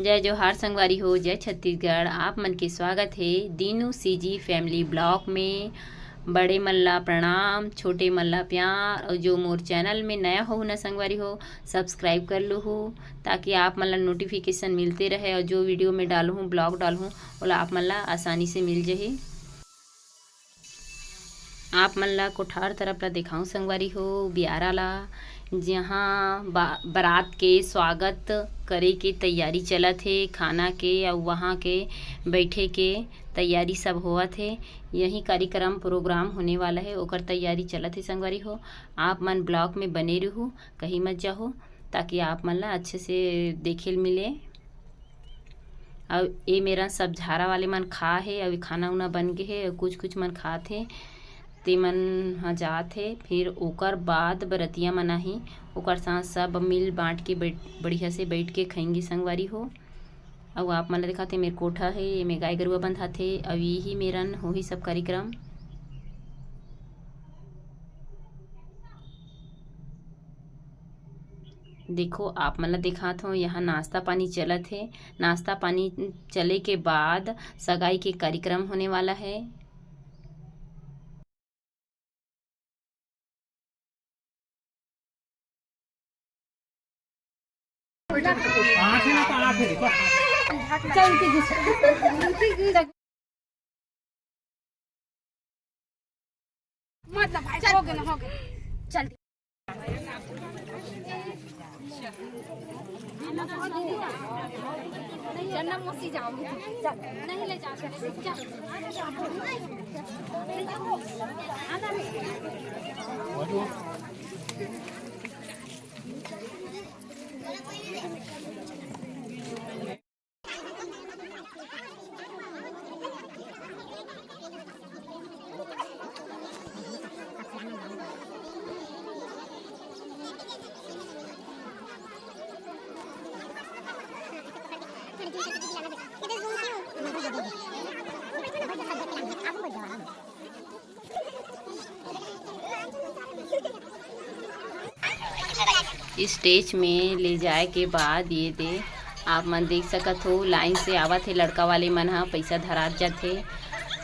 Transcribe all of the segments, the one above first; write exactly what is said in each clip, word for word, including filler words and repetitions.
जय जोहार संगवारी हो, जय छत्तीसगढ़। आप मन के स्वागत हे दीनू सीजी फैमिली ब्लॉग में। बड़े मन ला प्रणाम, छोटे मन ला प्यार, और जो मोर चैनल में नया हो ना संगवारी हो, सब्सक्राइब कर लूहू, ताकि आप मन ला नोटिफिकेशन मिलते रहे और जो वीडियो में डालूँ, ब्लॉग डालूँ, ओला आप मन ला आसानी से मिल जाही। आप मन ला कोठार तरफ ला दिखाऊं संगवारी हो, बियारा ला, जहाँ बा-, बारात के स्वागत करे के तैयारी चलत हे, खाना के अउ वहाँ के बैठे के तैयारी सब होवत हे। यही कार्यक्रम प्रोग्राम होने वाला है, ओकर तैयारी चलत हे संगवारी हो। आप मन ब्लॉग में बने रहू, कहीं मत जाहू, ताकि आप मन ला अच्छे से देखे ल मिले। अउ ए मेरन सब झारा वाले मन खा हे, अउ खाना उना बन गे हे, अउ कुछ कुछ मन खात हे, ते मन ह जात हे। फिर ओकर बाद बरतिया मन आही, ओकर साथ सब मिल बांट के बैठ, बढ़िया से बैठ के खाएंगे संगवारी हो। अउ आप मन ला दिखाते, मेर कोठा हे, एमे गाय गरुआ बंधाथे, अउ यही मेरन होही सब कार्यक्रम। देखो, आप मन ला दिखात हो, यहाँ नाश्ता पानी चलत हे। नाश्ता पानी चले के बाद सगाई के कार्यक्रम होने वाला है। आठ है ना, तो आठ है, देखो। चल, उनकी गुस्सा। मतलब, भाई, हो गया ना, हो गया। चल। जन्नम मौसी जाओगे तुम। चल। नहीं ले जा सकते। चल। स्टेज में ले जाए के बाद ये दे आप मन देख सकत हो, लाइन से आवत हे लड़का वाले मन ह, पैसा धरात जाथे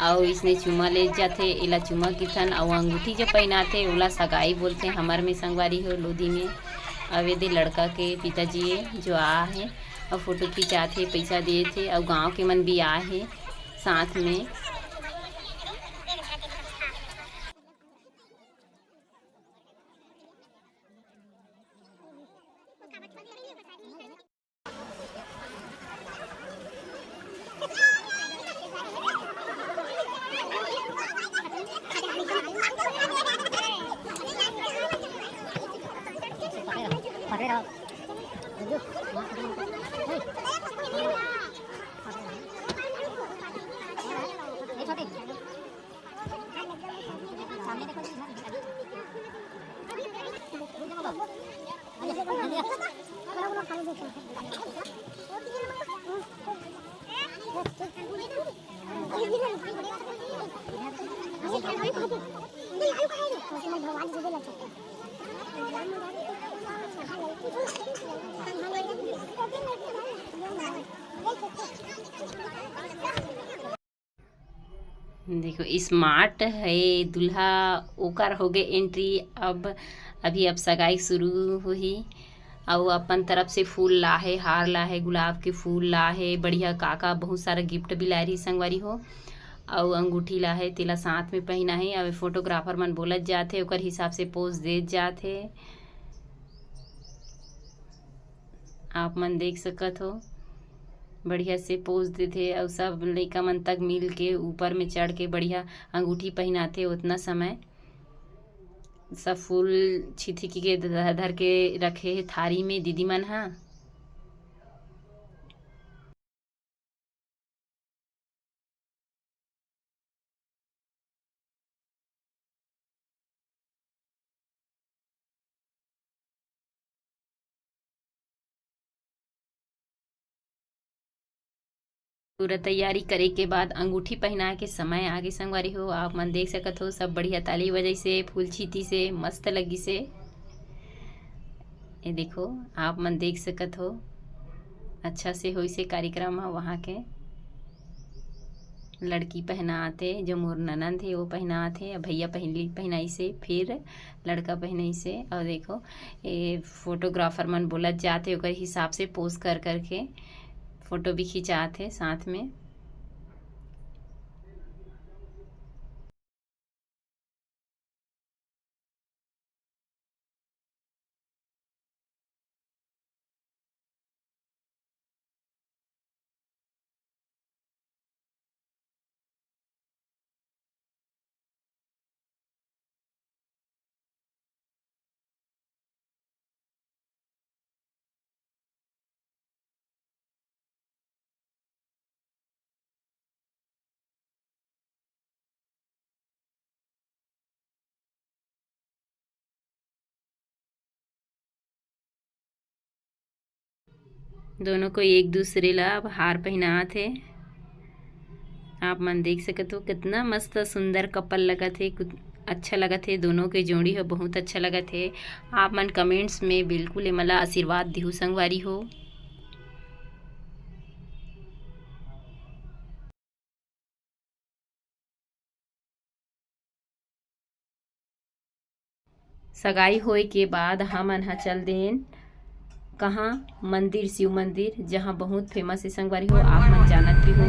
अउ इसने चुमा ले जाथे। एला चुमा किथन अउ अंगूठी जब पहिनाथे, ओला सगाई बोलथे हमर में संगवारी हो, लोधी में। अउ ये दे लड़का के पिताजी हे, जो आ हे अउ फोटो खिंचात हे, पैसा देत हे अउ गांव के मन भी आ हे साथ में। देखो, स्मार्ट है दूल्हा, ओकर हो गए एंट्री। अब अभी अब सगाई शुरू होही। अउ अपन तरफ से फूल लाहे, हार लाहे, गुलाब के फूल लाहे, बढ़िया काका बहुत सारा गिफ्ट भी लाए रही संगवारी हो। अउ अंगूठी लाहे, तेला साथ में पहिना है। अउ फोटोग्राफर मन बोलत जात हे, ओकर हिसाब से पोज देत जात हे। आप मन देख सकत हो, बढ़िया से पोज देथे। अउ सब लइका मन तक मिल के ऊपर में चढ़ के बढ़िया अंगूठी पहिनाथे। उतना समय सब फूल छिथिकी के धर धर के रखे हे थारी में दीदी मन ह। पूरा तैयारी करे के बाद अंगूठी पहनाए के समय आगे संगवारी हो। आप मन देख सकत हो, सब बढ़िया ताली बजाइसे, फूल छीतिसे, मस्त लगिसे। ये देखो, आप मन देख सकत हो। अच्छा से होइसे कार्यक्रम ह। वहाँ के लड़की पहनात हे, जो मोर ननद हे वो पहनात हे, अब भैया पहली पहनाइसे, फिर लड़का पहनाइसे। और देखो, ये फोटोग्राफर मन बोलत जात हे, ओकर हिसाब से पोज कर करके फोटो भी खिंचात हे साथ में। दोनों को एक दूसरे ला अब हार पहनात हे। आप मन देख सकत हो, कितना मस्त सुंदर कपल लगत हे, कुत-, अच्छा लगत हे, दोनों के जोड़ी ह बहुत अच्छा लगत हे। आप मन कमेंट्स में बिल्कुल एमन ला आशीर्वाद दिहू संगवारी हो। सगाई होए के बाद हमन ह चल देन कहाँ, मंदिर, शिव मंदिर, जहाँ बहुत फेमस हे संगवारी हो, आप मन जानत भी हो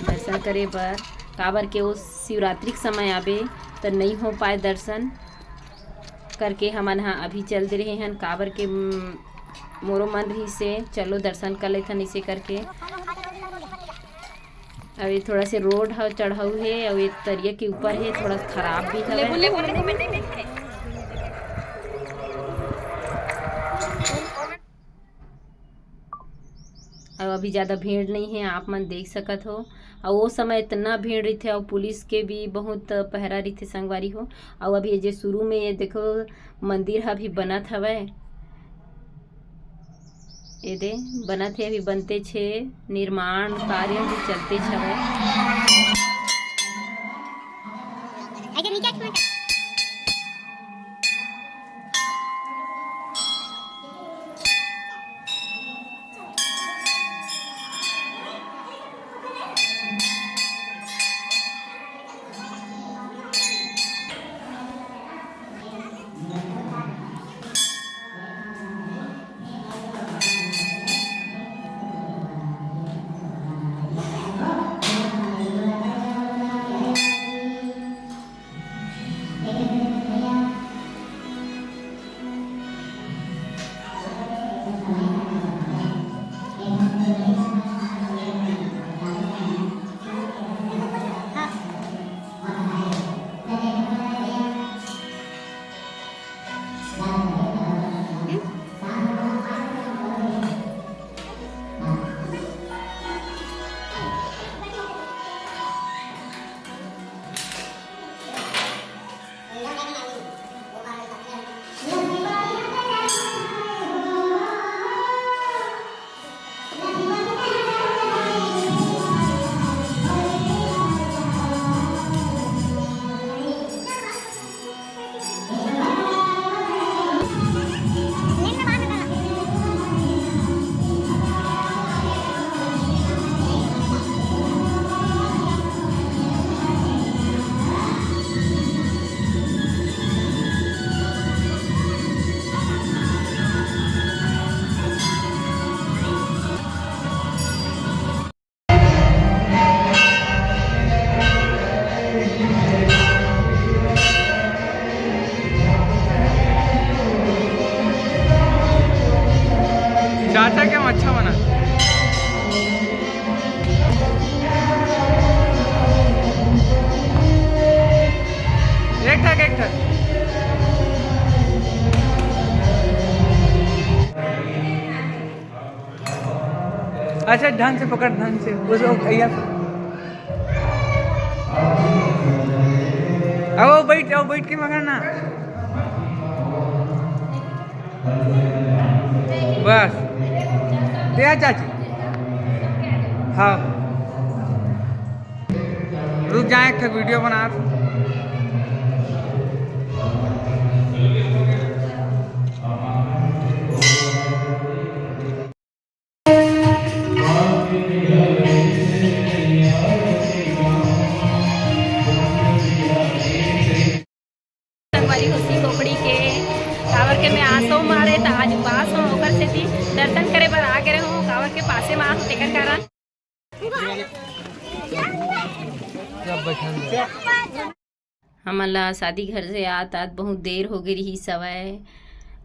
दर्शन करे बर, काबर के वो शिवरात्रि के समय आबे त नई हो पाए दर्शन करके हमन ह अभी चल दे रहे हन, काबर के, उम, मोरो मन रहिसे चलो दर्शन कर लेथन इसे करके। अउ ये थोड़ा से रोड ह चढ़ाऊ हे, अउ ये तरिया के ऊपर हे, थोड़ा खराब भी हवय। अउ अभी ज़्यादा भीड़ नहीं है, आप मन देख सकत हो। अउ वो समय इतना भीड़ रहिथे, अउ पुलिस के भी बहुत पहरा रहिथे संगवारी हो। अउ अभी ये जे शुरू में ये देखो, मंदिर ह अभी बनत हवय। एदे बनत हे, अभी बनते छे, निर्माण कार्य भी चलते छे। चाचा के मच्छा बना। एक ठक, एक ठक। अच्छा, ढंग से पकड़, ढंग से। वो जो भैया, आओ बैठ, आओ बैठ के पकड़ ना। बस। दे आ चाची। हाँ। रुक जाए, एक ठो वीडियो बना। आसो मारे त आज उपास हो, ओकर सेती दर्शन करे बर आ गे हो, काबर के पासे मा आसो, तेकर कारण। हमन ला शादी घर से आत आत बहुत देर हो गे रिहिस हवय,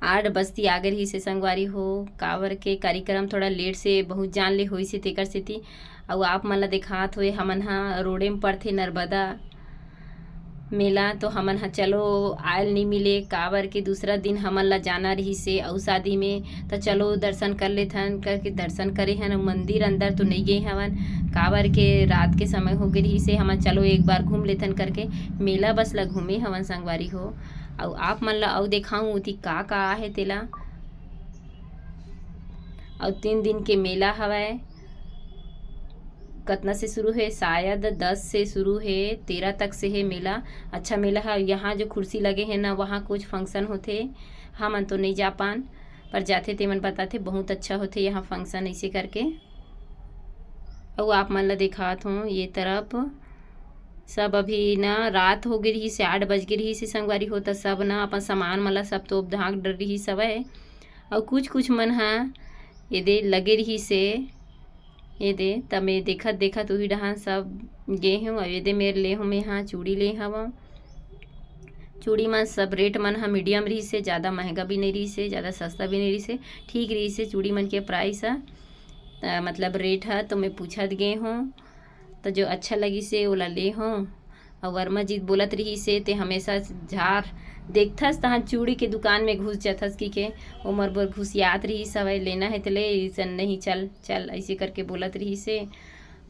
आठ बजती आ गे रिहिस हे संगवारी हो, काबर के कार्यक्रम थोड़ा लेट से बहुत जान ले होइस हे, तेकर सेती। अउ आप मन ला देखात होए, हमन हा रोडे म पड़थे नर्मदा मेला, तो हमन ह चलो आयल नी मिले, काबर के दूसरा दिन हमन ला जाना रिहिस हे अउ शादी में, त चलो दर्शन कर लेथन करके दर्शन करे हन। अउ मंदिर अंदर तो नई गे हवन, काबर के रात के समय हो गे रिहिस हे। हमन चलो एक बार घूम लेथन करके मेला बस ला घूमे हवन संगवारी हो। अउ आप मन ला अउ देखाऊं ओती का का आहे तेला। अउ तीन दिन के मेला हवय। कतना से शुरू हे? शायद दस से शुरू हे, तेरह तक से हे मेला। अच्छा मेला हे। यहाँ जो कुर्सी लगे हे ना, वहाँ कुछ function होथे, हमन तो नई जा पान, पर जाथे तेमन बताथे, बहुत अच्छा होथे यहाँ function, ऐसे करके। अउ आप मन ला देखात हों ये तरफ सब अभी ना रात हो गे रिहिस हे, आठ बज गे रिहिस हे संगवारी हो, त सब ना अपन सामान मन ला सब तोप धाक डर रिहिस हवय। अउ कुछ कुछ मन ह एदे लगे रिहिस हे, एदे त मैं देखत देखत उही डहान सब गे हूँ। अउ एदे मेर ले हूँ मैं हा चूड़ी ले हवं। चूड़ी मन सब रेट मन ह मीडियम रिहिस हे, ज़्यादा महंगा भी नहीं रिहिस हे, ज़्यादा सस्ता भी नहीं रिहिस हे, ठीक रिहिस हे चूड़ी मन के प्राइस ह, अ, मतलब रेट ह। तो मैं पूछत गे हूँ, तो जो अच्छा लगिस हे ओला ले हूँ। अउ वर्मा जी बोलत रिहिस हे, "ते हमेशा झार देखथस तहाँ चूड़ी के दुकान में घुस जथस," कि के ओमर बर घुसियात रिहिस हवय, "लेना है तो ले, अइसन नहीं, चल चल," ऐसे करके बोलत रिहिस हे।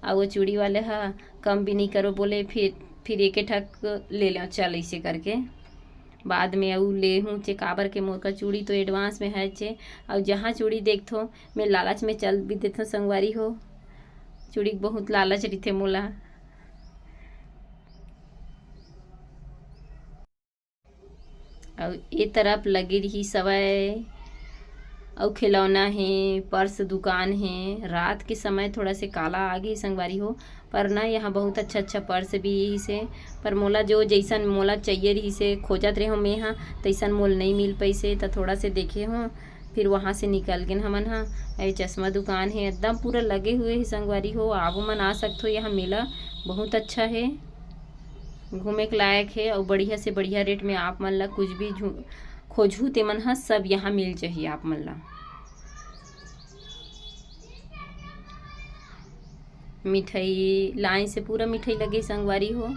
अउ वो चूड़ी वाले ह कम भी नहीं करो बोले, फिर फिर एके ठक ले लें चल ऐसे करके। बाद में अउ ले हूँ चे काबर के मोर का चूड़ी तो एडवांस में है चे। अउ जहाँ चूड़ी देखथो मैं लालच में चल भी देथो संगवारी हो, चूड़ी के बहुत लालच रहिथे मोला। अउ ए तरफ लगे रिहिस हवय अउ खिलौना हे, पर्स दुकान हे। रात के समय थोड़ा से काला आ गे संगवारी हो, पर ना यहाँ बहुत अच्छा अच्छा पर्स भी रिहिस हे। पर मोला जो जैसन मोला चाहिए रिहिस हे, खोजत रेहो मैं हा, तैसन मोल नहीं मिल पाइस हे, त थोड़ा से देखे हो, फिर वहाँ से निकल गेन हमन हा। ये चश्मा दुकान हे, एकदम पूरा लगे हुए हे संगवारी हो, आप मन आ सकथो यहाँ, मेला बहुत अच्छा हे। घूमे के लायक हे अउ बढ़िया से बढ़िया रेट में आप मन ला कुछ भी झु-, खोजहू ते मन ह सब यहाँ मिल जाही आप मन ला। मिठाई लाइन से पूरा मिठाई लगे संगवारी हो।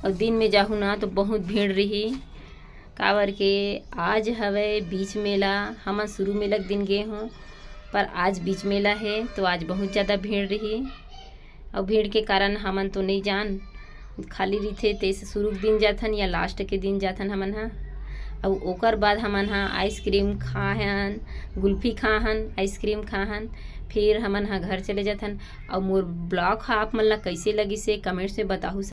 अउ दिन में जाहू ना तो बहुत भीड़ रही, काबर के आज हवे बीच मेला। हमन शुरू मेला के दिन गे हों, पर आज बीच मेला हे तो आज बहुत ज़्यादा भीड़ रही। अउ भीड़ के कारण हमन तो नहीं जान, खाली रहिथे, तेसे शुरू के दिन जाथन या लास्ट के दिन जाथन हमन हा। अउ ओकर बाद हमन हा आइसक्रीम खाहन, गुल्फी खाहन, आइसक्रीम खाहन, फिर हमन हा घर चले जाथन। अउ मोर ब्लॉग हा आप मन ला कैसे लगिस हे, कमेंट्स में बताहू।